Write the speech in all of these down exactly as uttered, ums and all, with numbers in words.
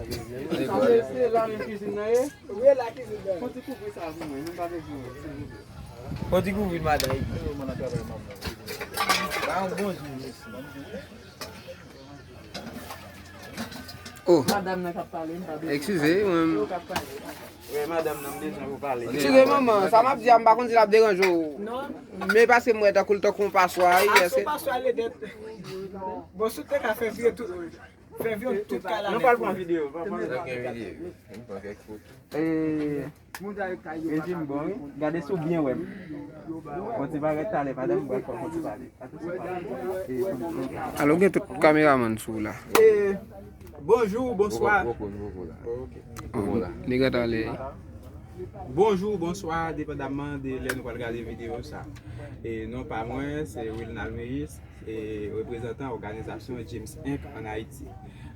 Se la menm kizin nan ye? Wi, la kizin nan. Fon ti kouvri sa pou mwen, nou pa bezwen, silvouplè. Fon ti kouvri madan. Ba yon bonjou, mesye. Oh. Madanm nan k ap pale, m pa bezwen. Eskize, mwen. Yo k ap pale. Wi, madanm nan, m bezwen pou pale. Eskize, manman, sa m ap di a, m pa konn si l ap deranje w. Non. Men paske m wè tankou l tankou yon paswa, wi. Ah, se yon paswa, l ede. Bon, si w te ka fè vire tout, fè vire tout kay la. Nou pral pran videyo, pral pran videyo. Ok, videyo. Nou pran kèk foto. E, rejim bon, wi. Gade si w byen wè m. Bon, ti bagay talè, madanm, m pral fè yon ti pale. Alo, gen tout kameramann sou la. E, bonjou, bonswa. Poko, poko, poko la. Ok. Poko la. Nèg la talè. Bonjou, bonswa, depandamman de lè nou pral gade videyo sa. E, non pa mwen, se Wilnal Meyis, e, reprezantan òganizasyon James Inc ann Ayiti.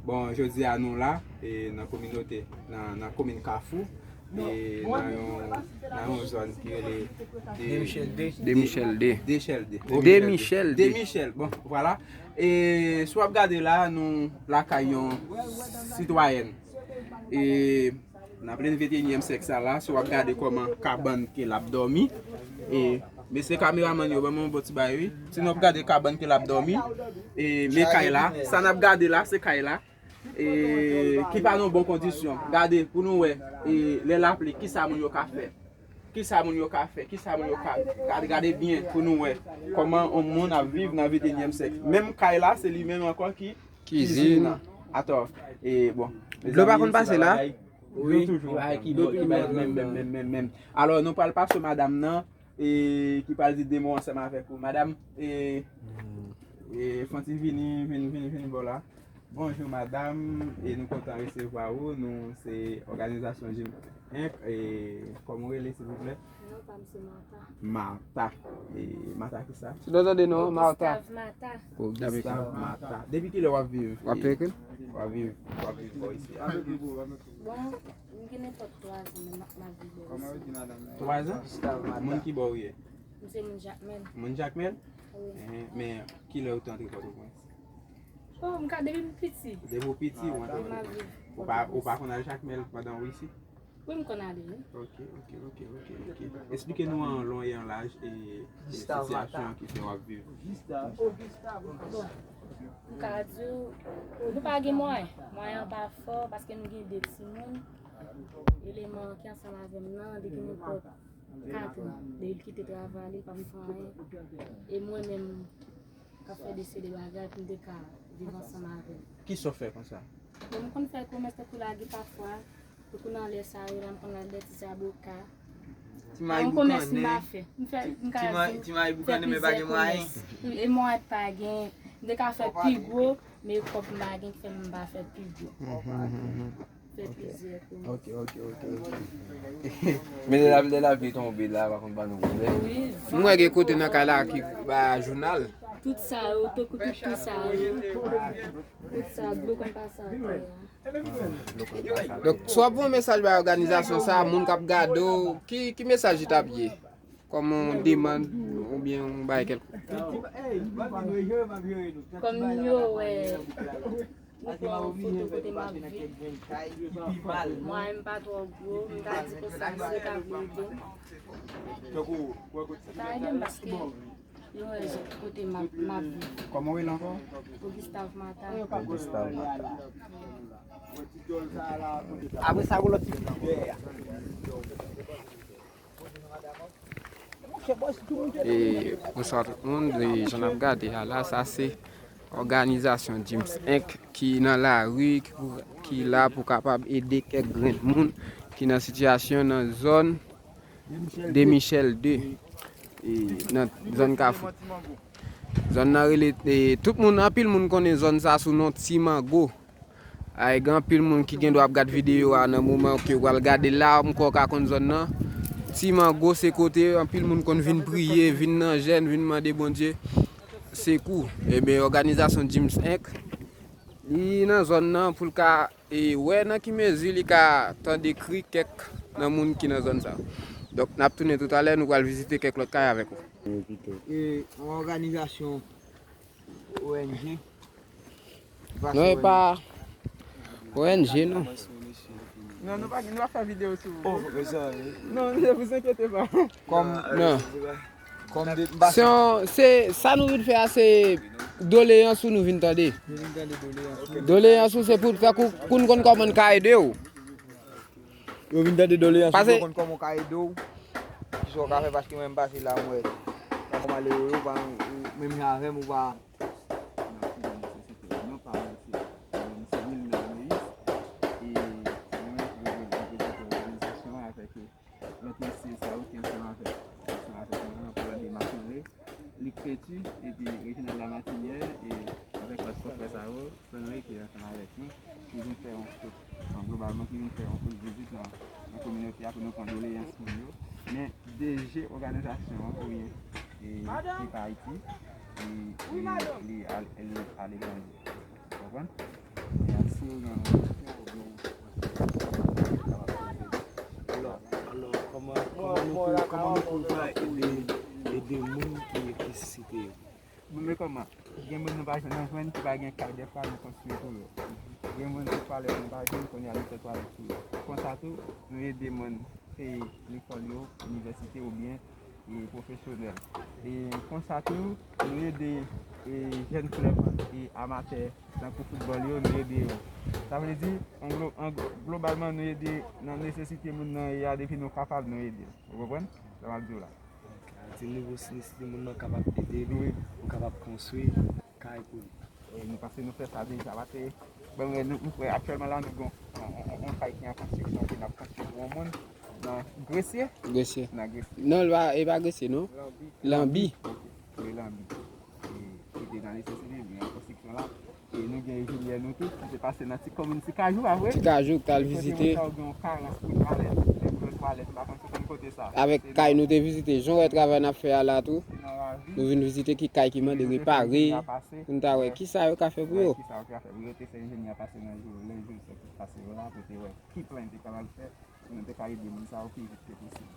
Bon, jodi a nou la, e, nan kominote, nan, nan komin Kafou, e, nan yon, nan yon zòn ki rele De, Demichèl de. Demichèl de. Demichèl de. Demichèl de. Demichèl, bon, vwala. E si w ap gade la, nou lakay yon sitwayèn. E nan plen venteyinyèm syèk sa la, si w ap gade kòman kabann ke l ap dòmi, e mesye kameramann yo, ban mwen yon bon ti bay, wi. Si n ap gade kabann ke l ap dòmi, e men kay la, sa n ap gade la, se kay la. E ki pa nan bon kondisyon. Gade pou nou wè, e lè lapli, kisa moun yo ka fè? Kisa moun yo ka fè? Kisa moun yo ka, gade, gade byen pou nou wè kòman yon moun ap viv nan venteyinyèm syèk. Menm kay la, se li menm ankò ki kizin nan. Atò, e bon. Dlo pa konn pase la? Wi, dlo toujou. Ki bay, ki bay, menm, menm, menm, menm, menm. Alò, nou pral pase madanm nan, e ki pral di de mo ansanm avèk ou. Madanm, e, e fon ti vini, vini, vini, vini bò la. Bonjou madanm, e nou kontan resevwa ou. Nou se òganizasyon Jim Inc. E kòman w rele, silvouplè? Non pa m se Martha. Martha. E Martha kisa? Ti dòzòde non, Martha. Gustave Martha. Gustave Martha. Depi kilè w ap viv? W ap viv, w ap viv bò isi a? Bon, m gen nenpòt twa zan, men m ap, m ap viv bò isi. Twa zan? Moun ki bò w ye? M se moun Jakmèl. Moun Jakmèl? Wi. Enhen, men kilè w te antre Pòtoprens? Oh, m ka depi m piti. Depi w piti, w antre. M ap viv. Ou pa, ou pa konn al Jakmèl pandan w isi? Wi, m konn ale, wi. Ok, ok, ok, ok, ok. Esplike nou an lon e an laj e, e sitiyasyon ki fè w ap viv. Bon, m ka di w, nou pa gen mwayen. Mwayen an pa fò paske nou gen de timoun. Eleman ki ansanm avè m nan, li gen nenpòt kat an. Depi l kite travay li, li pa m fè anyen. E mwen menm, k ap fè de seri de bagay pou m te ka viv ansanm avè l. Kisa w fè konsa? Bon, m konn fè komès tankou lage pafwa, tankou nan lè sa yo la, m konn lage ti zaboka. Ti mayi boukannen. Yon komès m pa fè. M fè, m ka di, m fè plizyè komès. E mwen pa gen, m te ka fè pi gwo, men kòb m pa gen ki fè m pa fè pi gwo. Fè plizyè kou. Ok, ok, ok, ok. Men lè la, lè lapli tonbe la, pa konn ba nou pwoblèm. Wi. M wè gen kote nan kay la ki ba jounal. Tout sa yo, tout, tout, tout sa yo. Tout sa, dlo konn pase atè a. Donk, si w ap voye yon mesaj bay òganizasyon sa a, moun k ap gade w, ki, ki mesaj li t ap ye? Kòm yon demann oubyen yon bagay kèlkonk. Kòm yo wè, nou pran yon foto kote m ap viv. Mwayen m pa twò gwo, m ta di konsa, si yo ta vle ede m. Yo ta ede m paske yo wè kote m ap, m ap viv. Kòman w rele ankò? Augustave Martha. Augustave Martha. Apre sa, gon lòt ti. E, bonswa tout moun, e, jan n ap gade a la, sa se òganizasyon James Inc ki nan lari, ki pou, ki la pou kapab ede kèk grenn moun ki nan sitiyasyon nan zòn Demichèl de, e, nan zòn Kafou. Zòn nan rele, e, tout moun, anpil moun konnen zòn sa sou non Ti Mango. Ay, gen anpil moun ki gen dwa ap gad videyo a nan moman ke w pral gade l la, m kwè w ka konn zòn nan. Ti Mango se kote anpil moun konn vin priye, vin nan jèn, vin mande Bondye sekou. Ebyen, òganizasyon James Inc, li nan zòn nan pou l ka, e, wè nan ki mezi li ka tande kri kèk nan moun ki nan zòn sa. Donk, n ap tounen toutalè, nou pral vizite kèk lòt kay avèk ou. E, yon òganizasyon O N G. Non, e pa, O N G, non. Non, nou pa, nou pa fè videyo sou. Oh, mezanmi. Non, ne vous inquiétez pas. Kòm, Non. kòm de, m pa Se yon- se sa nou vin fè a, se doleyans ou nou vin tande. Doleyans ou se pou fè kou kou n konn kòman n ka ede w. Yo vin tande doleyans, Pase- yo konn kòman w ka ede w. Kisa w ka fè, paske mwen m pase la, mwen. Kòman ale yo, yo pa menm jan avè m, ou pa. Nan kou de nesesite, non pa mwen se, mwen se Wilner Moïse, e mwen reprezante òganizasyon avèk lòt mesye sa yo ki ansanm avèk, ansanm avèk mwen nan plan de matinre, Luc Petit, epi Reginald Lamartinière, e avèk lòt konfrè sa yo, Fenry ki ansanm avèk nou, ki vin fè yon kout, bon, globalman, ki vin fè yon kout vizit nan, nan kominote a pou nou pran doleyans moun yo. Men D G òganizasyon an, oubyen, e, Keep Haiti, li, li, li al- li aletranje. Ou konprann? E si yo gen yon kesyon oubyen yon konsèy, kapab poze. Alò, alò, kòman, kòman nou pou, kòman nou pou ka ede, ede moun ki nesesite yo? Bon, men kòman? Gen moun nou pa janm jwenn ki pa gen kay, dèfwa nou konstwi pou yo. Gen moun ki twalèt nou pa jwenn, kounye a nou fè twalèt pou yo. Konsa tou, nou ede moun peye lekòl yo, inivèsite oubyen e pwofesyonèl. E konsa tou, nou ede e jèn klèb e amatè tankou foutbòl yo, nou ede yo. Sa vle di, an glo- an glo- globalman, nou ede nan nesesite moun nan ye a, depi nou kapab, nou ede. Ou konprann? Sa m ap di w la. Ti nivo sinistre moun nan kapab ede li, ou kapab konstwi kay pou li. E nou panse nou fè sa deja, paske bon, nou, nou kwè aktyèlman la, nou gen yon- yon- yon kay ki an konstriksyon, ke n ap konstwi pou yon moun nan Gresye. Gresye. Nan Gresye. Non, li pa, li pa Gresye, non. Lanbi. Wi, Lanbi. E ki te nan nesesite, li an konstriksyon la. E nou gen enjenyè nou tou, ki te pase nan ti komin Ti Kajou, pa vre? Ti Kajou, k t al vizite. Kote moun sa yo gen yon kay, yon twalèt, yon twalèt, m pa konn si w konn kote sa. Avèk kay nou te vizite, jan w wè travay n ap fè a la tou. Nou vin vizite ki kay ki mande repare, pou n ta wè ki sa yo ka fè pou yo. Ki sa yo ka fè pou yo, te fè enjenyè pase nan jou, lè jou sa ki pase yo la, pou te wè ki plan te kapab fè, pou nou te ka ede moun sa yo pi vit ke posib.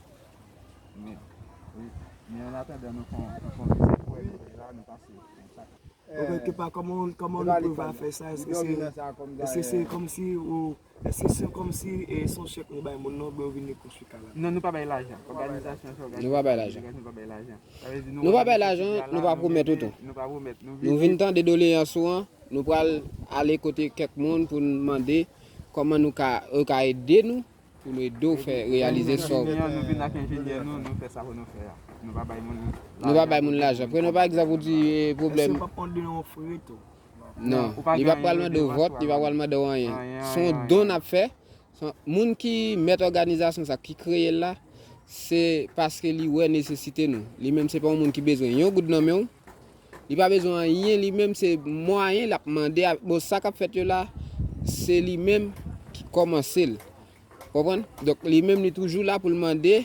Men, wi, men an atandan nou fè yon, nou fè yon vizit pou wè kote la, nou pase, konsa. Ok, pa kòman, kòman nou pou va fè sa? Èske se, èske se kòmsi ou, èske se kòmsi e se yon chèk nou bay moun nan, oubyen ou vin rekonstwi kay la? Non, nou pa bay lajan. Òganizasyon se òganizasyon. Nou pa bay lajan. Nou pa bay lajan. Sa vle di Nou pa bay lajan, nou pa pwomèt ou tou. Nou pa pwomèt. Nou Nou vin tande doleyans ou an, nou pral ale kote kèk moun pou n mande kòman nou ka, yo ka ede nou, pou nou ede w fè reyalize sa w. Nou vin ak enjenyè nou, nou fè sa pou nou fè a. Nou pa bay moun lajan. Nou pa bay moun lajan. Prenon pa egzanp ou di eh, Èske pwoblèm. Ou p ap mande yon frè tou? Non, li pa pral mande w vòt, li pa pral mande w anyen. Se yon don n ap fè. Se yon- Moun ki mèt òganizasyon sa, ki kreye l la, se paske li wè nesesite nou. Li menm se pa yon moun ki bezwen yon goud nan men w. Li pa bezwen anyen, li menm se mwayen l ap mande. Bon, sa k ap fèt yo la, se li menm ki kòmanse l. Konprann? Donk, li menm li toujou la pou l mande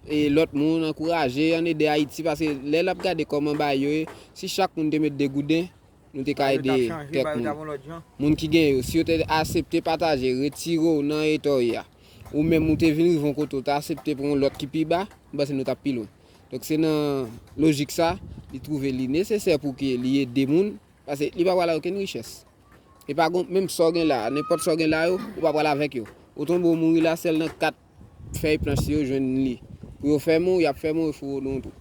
e lòt moun, ankouraje, ann ede Ayiti, paske lè l ap gade kòman bagay yo ye, si chak moun te met de gouden, nou te ka ede kèk moun. Moun ki gen yo, si yo te aksepte pataje, retire w nan eta w ye a, ou menm ou te vin rive yon kote w te aksepte pran yon lòt ki pi ba, m panse nou t ap pi lwen. Donk se nan lojik sa, li twouve li nesesè pou ke li ede moun, paske li pa pral a okenn richès. E pa gon, menm sa w gen la, nenpòt sa w gen la yo, ou pa pral avèk yo. Ou tonbe ou mouri la, sèl nan kat fèy planch yo jwenn li. Pou yo fèmen w, y ap fèmen w, yo foure w nan yon twou.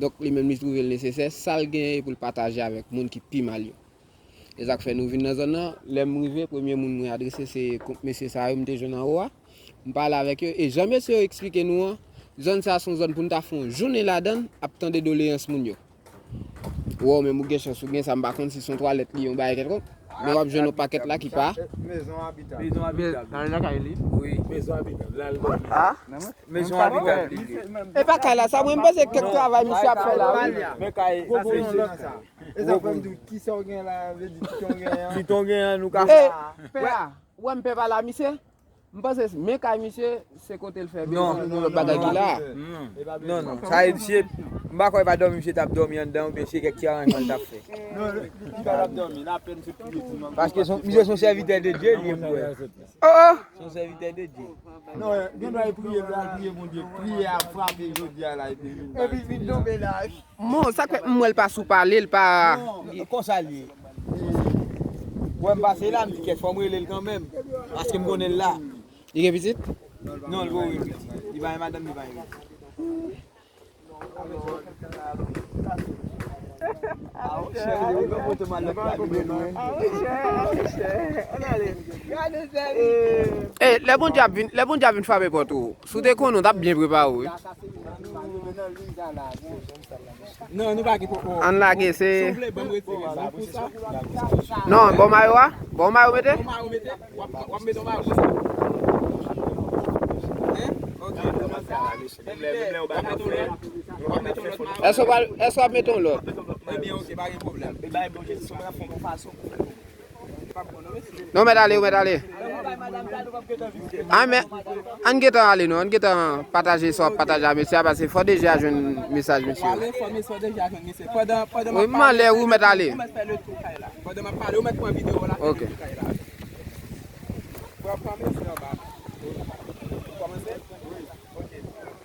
Donk, li menm li twouve l nesesè, sa l genyen e pou l pataje avèk moun ki pi mal yo. E sa k fè nou vin nan zòn nan, lè m rive, premye moun mwen adrese se kont mesye sa yo m te jwenn anwo a. M pale avèk yo, e jan mesye yo eksplike nou an, zòn sa a se yon zòn pou n ta fè yon jounen ladan l, ap tande doleyans moun yo. Ou wè w menm ou gen chans ou gen sa, m pa konn si se yon twalèt li, yon bagay kèlkonk. Men w ap jwenn yon pakèt la ki pa. Mezon abitab. Mezon abitab. Nan lakay li. Wi. Mezon abitab. La l dòmi. Ah, Mezon abitab li ye. E pa kay la, sa mwen m panse kèk travay misye ap fè la wi. Men kay. Gwo gwo yon lòt kay. E sa fè m di w, kisa w gen la, vle di ti ton gen an. Ti ton gen an, nou ka. E, pè a, ou wè m pè pa la misye? M panse men kay misye, se kote l fè bezwen nou lòt bagay ki la. Non, non, sa e misye, m pa kwè pa dòmi, misye t ap dòmi anndan oubyen se kèk ti aranjman l t ap fè. Non, li pa t ap dòmi, l apèn sot priye ti manman. Paske son, misye se yon sèvitè de Dye, li ye m kwè. Oh, oh. Se yon sèvitè de Dye. Non, gen dwa e priye, dwa priye Bondye, priye a frape jodi a la epi vin. Epi vin tonbe la. Bon, sa k fè m wè l pa sou pale, l pa. Non, konsa l ye. Wè m pase la, m di kèt, fò m rele l kanmenm. Paske m konnen l la. Li gen pitit? Non, li poko gen pitit. Li pa gen madanm, li pa gen pitit. E, lè Bondye ap vin, lè Bondye ap vin frape pòt ou, si w te konnen, w t ap byen prepare w, wi. Non, nou pa gen poko. Ann lage, se. Si w vle, ban m retire sa pou sa. Non, bon mayo a? Bon mayo mete? Bon mayo mete. W ap, w ap mete yon mayo pou sa. Hein? Ok. W ap mete yon lòt. W ap mete yon lòt mayo. Èske w pral, èske w ap mete yon lòt? Ebyen, ok, pa gen pwoblèm. Non, mèt ale, ou mèt ale. Ah, men, ann gentan ale, non. Ann gentan pataje sa w ap pataje a mesye a, paske fò deja jwenn mesaj mesye yo. Pale, fò mesye deja jwenn mesye. Pandan, pandan Wi, m anlè, ou mèt ale. Ou mèt fè le tou kay la. Pandan m ap pale, ou mèt pran videyo la, fè Ok. Le tou kay la. Pran, pran mesye anba. Ou kòmanse? Ok.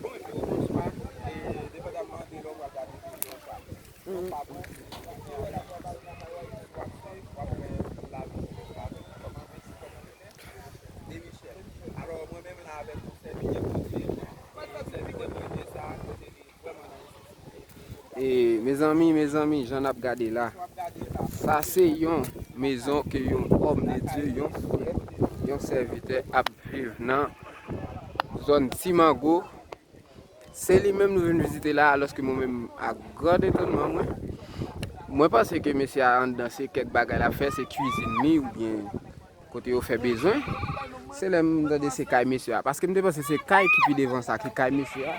Bonjou, bonswa. E, depandamman de lè w pral gade videyo sa. Alò, mwen menm la avèk yon sèvitè Bondye, e sèvitè Bondye sa a, kote li vrèman nan nesesite. E, mezanmi, mezanmi, jan n ap gade la. Sa se yon mezon ke yon òm de Dye, yon frè, yon sèvitè ap viv nan zòn Ti Mango. Se li menm nou vin vizite la, alòske mwen menm, a gran etònman mwen, mwen panse ke mesye a anndan se kèk bagay l ap fè, se kwizin li oubyen kote yo fè bezwen. Se lè m tande se kay mesye a. Paske m te panse se kay ki pi devan sa ki kay mesye a.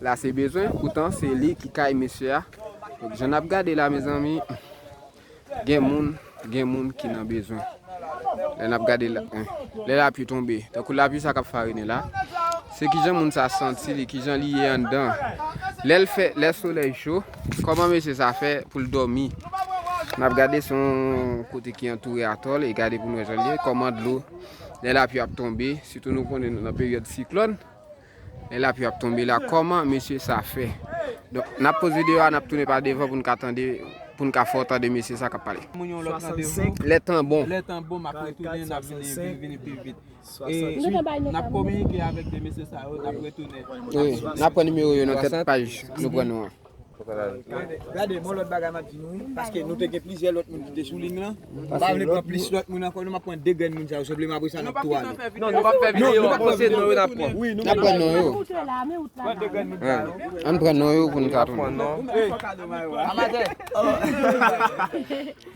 La se bezwen, poutan se li ki kay mesye a. Donk, jan n ap gade la, mezanmi, gen moun, gen moun ki nan bezwen. Lè n ap gade la, en, lè lapli tonbe, tankou lapli sa k ap farinen la, se kijan moun sa santi li, kijan li ye anndan. Lè l fè, lè solèy cho, kòman mesye sa fè pou l dòmi? N ap gade se yon kote ki antoure atòl, e gade pou n wè jan l ye, kòman dlo, lè lapli ap tonbe, sitou nou konnen nou nan peryòd siklòn, lè lapli ap tonbe la, kòman mesye sa fè? Donk, n ap poze deyò a, n ap tounen pa devan pou n ka tande, pou n ka fè w tande mesye sa k ap pale. Moun yon lòt randevou. Le tan bon. Le tan bon, m ap retounen, n ap vini, vini, vini pi vit. E n ap kominike avèk de mesye sa yo, n ap retounen. Wi, n ap pran nimewo yo nan tèt paj nou pran nou an. Gade, gade, bon lòt bagay m ap di nou, wi, paske nou te gen plizyè lòt moun ki te sou liy lan. M pa vle pran plis lòt moun ankò, nou m ap pran de grenn moun sa yo, sonble m apre sa n ap tou ale. Non, nou p ap fè videyo ankò, se non yo n ap pran. N ap pran non yo. Pran de grenn moun sa yo. Ann pran non yo pou n ka tounen. Pran non.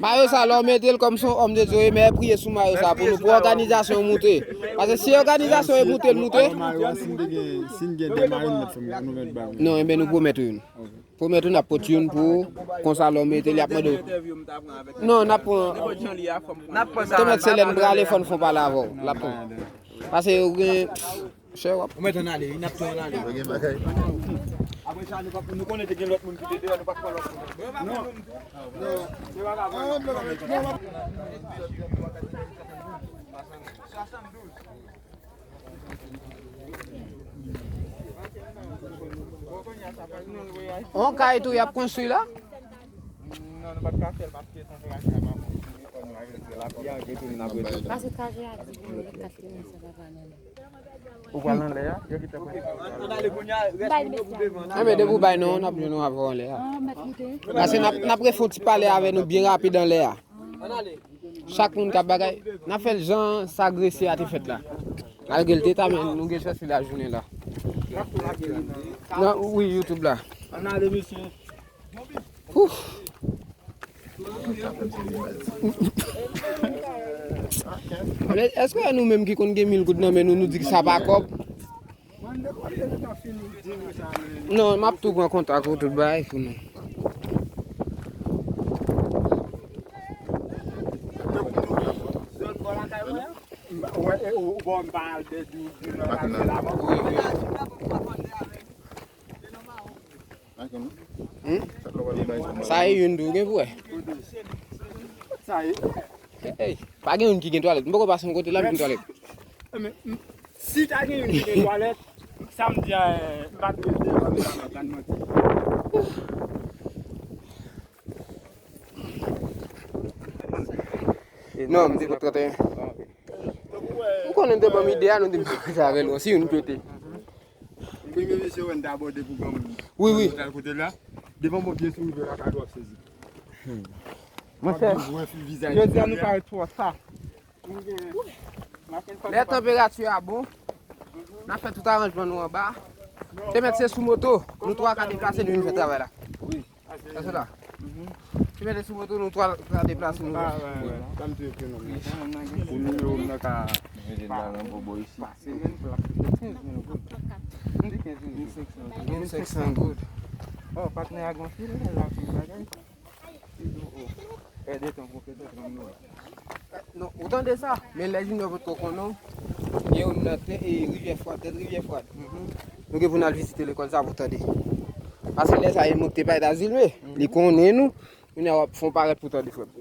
Mayo sa, lè w mete l kòm se yon òm de Dye, men priye sou mayo sa pou nou, pou òganizasyon moute. Paske si òganizasyon e moute, l moute. Mayo a, si n te gen, si n gen de mayo, n mèt fè m yon lòt bagay. Non, enben nou pwomèt ou youn. Pwomèt ou n ap pot youn pou ou, konsa lè w mete l, y ap mande w. Non, n ap pran. Te mèt se lè n prale, fò n fè yon pale avè w. L ap pran. Paske yo gen. Chè w ap. Ou mèt ann ale, wi, n ap tou ann ale. Apre sa, nou p ap, nou konnen te gen lòt moun ki te deyò, nou p ap pran lòt moun. Non. On kay tou y ap konstwi la? Non, nou pa t ka fè l paske tanperati a pa bon. Pase traje a di pou nou kat kilomèt sa papa non. Ou pral anlè a? Yo kite kwen. Ann ale kounye a, rès moun yo pou devan. Enben depi w bay non, n ap jwenn nou avè w anlè a. Paske n ap, n ap refè yon ti pale avè nou byen rapid anlè a. Chak moun k ap bagay, n ap fè l jan sa gresye a te fèt la. Malgre l te ta, men nou gen chans li lajounen la. Nan, wi, YouTube la. Ann ale, mesye. Ouf. Èske nou menm ki konn gen mil goud nan men nou, nou di ki sa pa kòb? Non, m ap tou pran kontak ou, tout bagay pou nou. Sa e youn tou, gen pou wè. Sa e. Hey, pa gen youn ki gen twalèt. M poko pase yon kote la, m gen twalèt. Si ta gen youn ki gen twalèt, sa m di a, m pa t rete, m pa t rete, m pa t rete. Non, m te pou trannteyen. Ou konnen m te ban m ide a, nou te m pale avè l osi, nou pete. Premye mesye wè n t abòde pou granmoun. Wi, wi. Nan kote la, devan bon pye sou rive la, ka dwòl sezi. Monchè, jodi a nou parèt twò ta. Lè tanperati a bon, n a fè tout aranjman nou anba. Te mèt se sou moto, nou twa ka deplase nou vin fè travay la. Wi. Sa se la. Te mèt se sou moto, nou twa ka deplase nou. Ah, wè, wè. Sa m te ekri non. Pou nimewo m nan ka. Mete la nan bobo isi. Se menm plak. Kenz mil goud. M di kenz mil goud. Mil senk san goud. Oh, patnè a gon fil la, fil bagay. Non, ou tande sa? Men lè Junior potko konnen w, gen youn nan tè, e, Rivyè Fwad, tèt Rivyè Fwad. Nou gen pou n al vizite lekòl sa pou tande. Paske lè sa e mwen ki te pale da Zilme, li konnen nou, kounye a w ap fè yon parèt pou tande, frè m.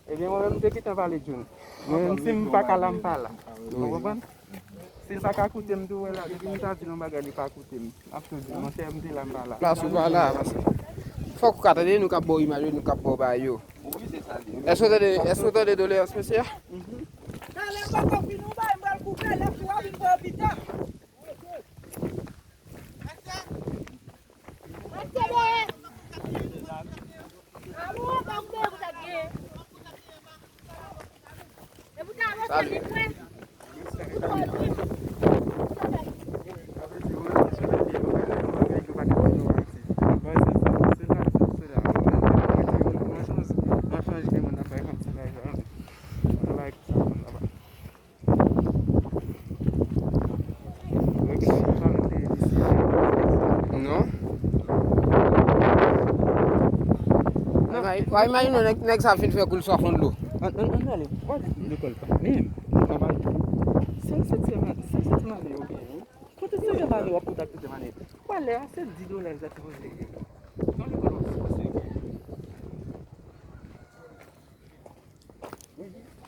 Ebyen, mwen menm, m te gentan pale Jun. Mwen menm, si m pa ka la, m pa la. Ou konprann? Si l pa ka koute m tou, wè la, depi m ta di l yon bagay, li pa koute m. Ap tou di, monchè, m te la, m pa la. Plas ou pa la, paske fòk ou ka tande, nou k ap ba w imaj yo, nou k ap ba w bagay yo. Èske w tande, èske w tande doleyans mesye a? Talè m poko fini, ou bay m pral koupe, lè sou a vin pran pita. Salut. Non. Wa imajine nèg, nèg sa fin fè kou l swaf yon dlo. Ann, ann, ann ale. Wa lekòl pa menm. Li pa bay. Sèl setyèm ane, sèl setyèm ane yo genyen wi. Kote setyèm ane w ap kontakte setyèm ane? Wa lè a se dis dola l ta sipoze ye. Nan lekòl w ap sipoze ye.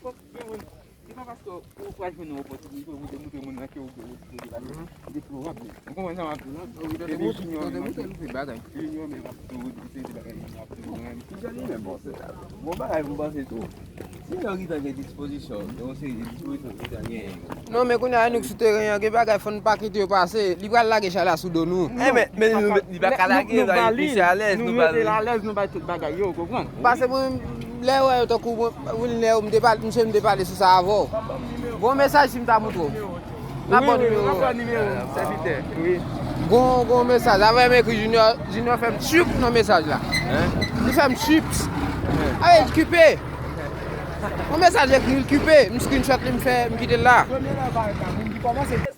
Fòk gen moun, se pa paske ou pral jwenn yon opòtinite pou te montre moun nan ke ou gen opòtinite la, deplorab. Ou konprann sa m ap di w la? Epi Junior menm ap tou, Junior menm ap tou, se de bagay Junior ap tou menm. Kijan li menm, bon, se sa. Bon bagay pou panse tou. Junior gentan gen dispozisyon, gen yon seri de dispozisyon Junior genyen. Non, men kounye a nou k sou teren an, gen bagay fò n pa kite yo pase. Li pral lage chay la sou do nou. Eh, men, men li pa ka lage, li pi alèz, nou ba li. Nou mete l alèz, nou bay tout bagay yo, ou konprann? Paske mwen, lè wè yo tankou mwen, Wilner, m te pale, misye m te pale sou sa avè w. Bon mesaj si m ta moutre w. N ap ba w nimewo. N ap ba w nimewo, sèvitè. Wi. Gon, gon mesaj. Avè m ekri Junior, Junior fè m tchup nan mesaj la. Li fè m tchup. Avè l kipe. Yon mesaj ekri, l kipe. M screenshot li, m fè, m kite l la. Premye lè w parèt la, moun ki kòmanse.